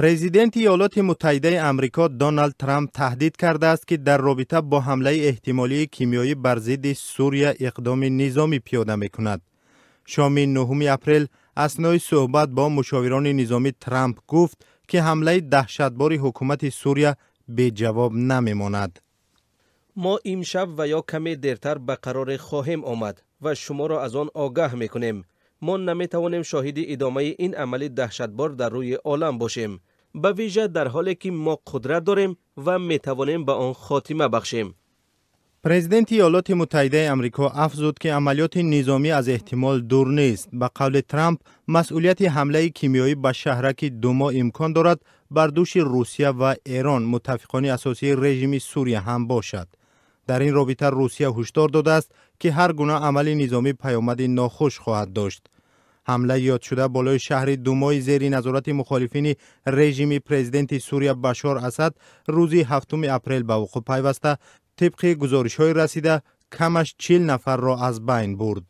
Президенти Иёлоти Муттаҳидаи Амрико Доналд Трамп таҳдид кардааст, ки дар робита бо ҳамлаи эҳтимолии кимиёӣ бар зидди Сурия иқдоми низомӣ пиёда мекунад. Шоми 9 апрел аснои суҳбат бо мушовирони низомӣ Трамп гуфт, ки ҳамлаи даҳшатбори ҳукумати Сурия беҷавоб намемонад. Мо имшаб ва ё каме дертар ба қароре хоҳем омад ва шуморо аз он огаҳ мекунем. Мо наметавонем шоҳиди идомаи ин амали даҳшатбор дар рӯи олам бошем, ба вижа дар ҳоле ки мо қудрат дорем ва метавонем ба он хотима бахшем. Президенти Иёлоти Муттаҳидаи Амрико афзуд, ки амалиёти низомӣ аз эҳтимол дур нест. Ба қавли Трамп, масъулияти ҳамлаи кимиёӣ ба шаҳраки Думо имкон дорад бар дӯши Русия ва Эрон, муттафиқони асосии режими Сурия, ҳам бошад. Дар ин робита Русия ҳушдор додааст, ки ҳар гуна амали низомӣ паёмади нохуш хоҳад дошт. Ҳамлаи ёдшуда болои шаҳри Думои зери назорати мухолифини режими президенти Сурия Башор Асад рӯзи 7 апрел ба вуқӯъ пайваста, тибқи гузоришҳои расида, камаш 40 нафарро аз байн бурд.